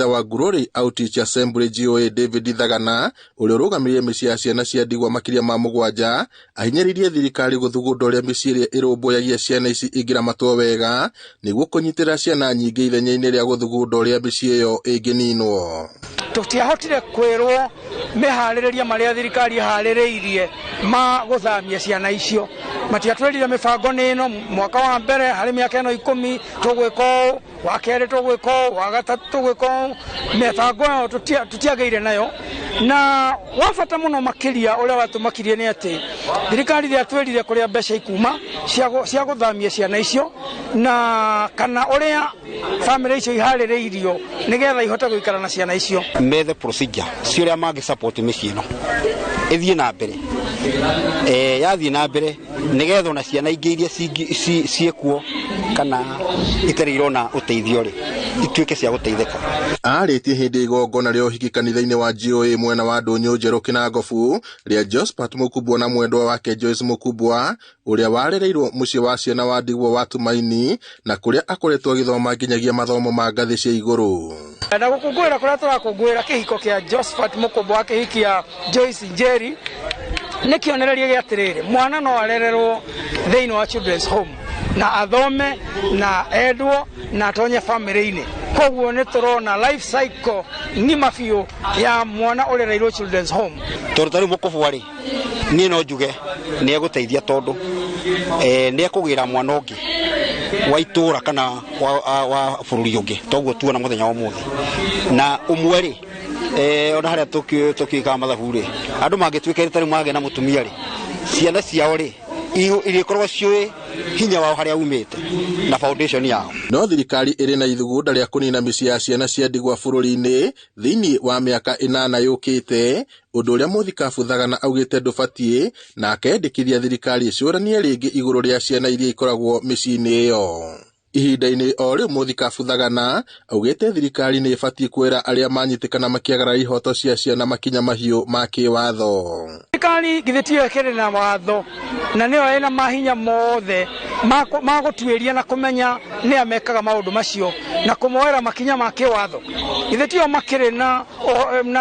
kanitha wa Glory Outreach Assembly GOA David Thagana ũrĩa ũrũgamĩrĩire mĩciĩ ya ciana cia ndigwa makĩria ma mũgwanja ahinyĩrĩirie thirikari gũthugunda ũrĩa mĩciĩ ĩrĩa ĩrũmbũyagia ciana ici ĩngĩramatwo wega nĩguo kũnyitĩrĩra ciana nyingĩ ithenya-inĩ rĩa gũthugunda ũrĩa mĩciĩ ĩyo ĩngĩninwo. Tũtiahotire kwĩrwo mĩharĩrĩria marĩa thirikari ĩharĩrĩirie ma gũthamia ciana icio. Matiatwĩrire mĩbango nĩ ĩno, mwaka wa mbere harĩ mĩaka ĩno 10 tũgwĩka ũũ, wa kerĩ tũgwĩka ũũ, wa gatatũ tũgwĩka ũũ. Mĩbango ĩyo tũtiagĩire nayo. Na wa bata mũno makĩria ũrĩa watũmakirie nĩ atĩ thirikari ndĩatwĩrire kũrĩa mbeca ikuma cia gũthamia ciana icio na kana ũrĩa bamĩrĩ icio iharĩrĩirio nĩgetha ihote gũikara na ciana icio. Methe procedure cia ũrĩa mangĩ support mĩciĩ ĩno ĩthiĩ na mbere, yathiĩ na mbere nĩgetha ona ciana ingĩ iria ciĩkuo kana itarĩ irona ũteithio rĩ ituĩke cia gũteithĩka. Arĩtie hĩndĩ ya igongona rĩa ũhiki kanitha-inĩ wa GOA mwena wa Ndũnyũ Njerũ Kĩnangobu rĩa Josphat Mũkumbwa na mwendwa wake Joyce Mũkumbwa ũrĩa warereirwo mũciĩ wa ciana wa ndigwa wa Tumaini na kũrĩa akoretwo agĩthoma nginyagia mathomo ma ngathĩ cia igũrũ. Na gũkũngũĩra kũrĩa tũrakũngũĩra kĩhiko kĩa Josphat Mũkumbwa akĩhikia Joyce Njeri nĩ kĩonereria gĩa atĩrĩrĩ, mwana no arererwo thĩinĩ wa Children's Home na athome na endwo na atonye bamĩrĩ-inĩ. Koguo nĩ tũrona life cycle ng'ima biũ ya mwana ũrereirwo Children's Home. Tondũ ta rĩu Mũkũbwa rĩ, niĩ no njuge nĩ egũteithia tondũ nĩ ekũgĩra mwana ũngĩ wa itũũra kana wa bũrũri ũngĩ, toguo tuona mũthenya wa ũmũthĩ. Na ũmwe rĩ, ona harĩa tũkĩkaga mathabu rĩ, andũ mangĩtuĩka ta rĩu magĩa na mũtumia rĩ, ciana ciao rĩ, irĩkoragwo ciũĩ hinya wao harĩa umĩte na foundation yao. No thirikari ĩrĩ na ithugunda rĩa kũnina mĩciĩ ya ciana cia ndigwa bũrũri-inĩ thĩinĩ wa mĩaka 8 yũkĩte, ũndũ ũrĩa mũthikabu Thagana augĩte ndũbatiĩ, na akendekithia thirikari ĩcũranie rĩngĩ igũrũ rĩa ciana iria ikoragwo mĩciĩ-inĩ ĩyo. Ihinda-inĩ o rĩu mũthikabu Thagana augĩte thirikari nĩ ĩbatiĩ kwĩra arĩa manyitĩkana makĩagarara ihoto cia ciana makinya mahiũ ma kĩwatho. Thirikari githĩ tiyo ĩkĩrĩ na watho na nĩyo ĩna mahinya mothe ma gũtuĩria na kũmenya nĩa mekaga maũndũ macio na kũmoera makinya ma kĩwatho. Githĩ tiyo makĩrĩ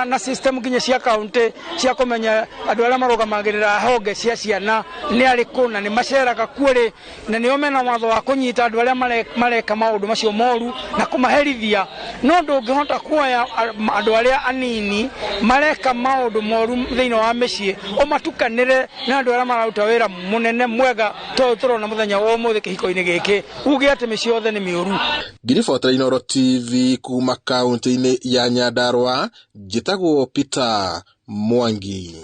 na system nginya cia county cia kũmenya andũ arĩa marũgamagĩrĩra honge cia ciana nĩ arĩkũ na nĩ maceraga kuo rĩ, na nĩo mena watho wa kũnyita andũ arĩa mareka maũndũ macio moru na kũmaherithia. No ndũngĩhota kuoya andũ arĩa anini mareka maũndũ moru thĩinĩ wa mĩciĩ ũmatukanĩre na andũ arĩa mararuta wĩra mũnene mwega tondũ tũrona mũthenya wa ũmũthĩ kĩhiko-inĩ gĩkĩ uge atĩ mĩciĩ yothe nĩ mĩũru. Ngiribota Inooro TV kuma kaunti-inĩ ya Nyandarua, njĩtagwo Peter Mwangi.